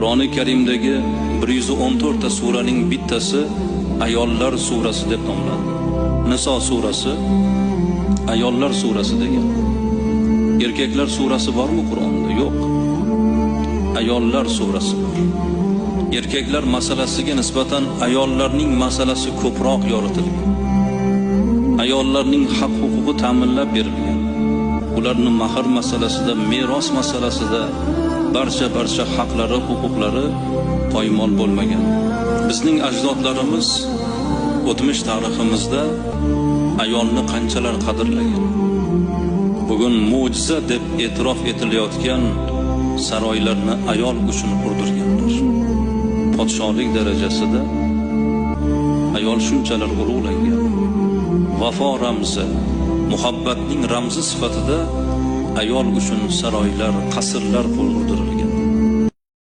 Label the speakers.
Speaker 1: Qur'oni Karimdagi 114 ta suraning bittasi ayollar surasi deb nomlandi. Niso surasi ayollar surasi degan. Erkaklar surasi bormi Qur'onda? Yo'q. Ayollar surasi bor. Erkaklar masalasiga nisbatan ayollarning masalasi ko'proq yoritilgan. Ayollarning haq-huquqi ta'minlab berilgan. Ularni mahr masalasida, meros masalasida barcha haqlari, huquqlari poymol bo'lmagan. Bizning ajdodlarimiz o'tmish tariximizda ayolni qanchalar qadrlagan. Bugun mo'jiza deb e'tirof etilayotgan saroylarni ayol uchun qurdirganlar. Podshohlik darajasida ayol shunchalar ulug'langan. Vafo ramzi, muhabbatning ramzi sifatida ayol uchun saroylar, qasrlar qurdirilgan.